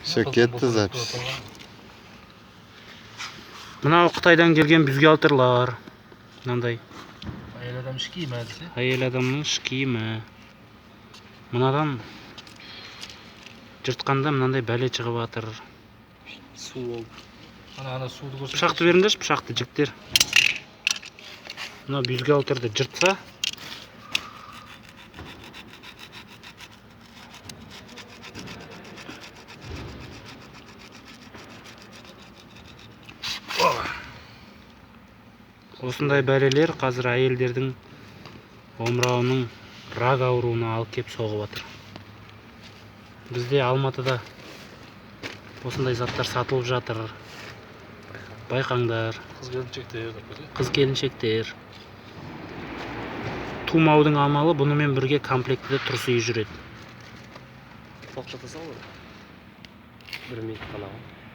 Все, кетті запись. Мынау Қытайдан келген бюстгальтерлар. Мынандай. Әйел адам іш киімі әдісі. Әйел адамның іш киімі. Мынадан жыртқанда мынандай бәле шығып жатыр. Су болып. Ана суды көрсетші. Пышақты беріңдерші, пышақты, жігіттер. Мына бюстгальтерді жыртса, осындай бәлелер қазір әйелдердің омырауының рак ауруына алып кеп соғып жатыр. Бізде Алматыда осындай заттар сатылып жатыр. Байқаңдар. Қыз келіншектер деп қойды. Қыз келіншектер. Тумаудың амалы бұнымен бірге комплектіде тұрсиы жүреді. Тоқтата сал ғой. Бір минут қана ғой.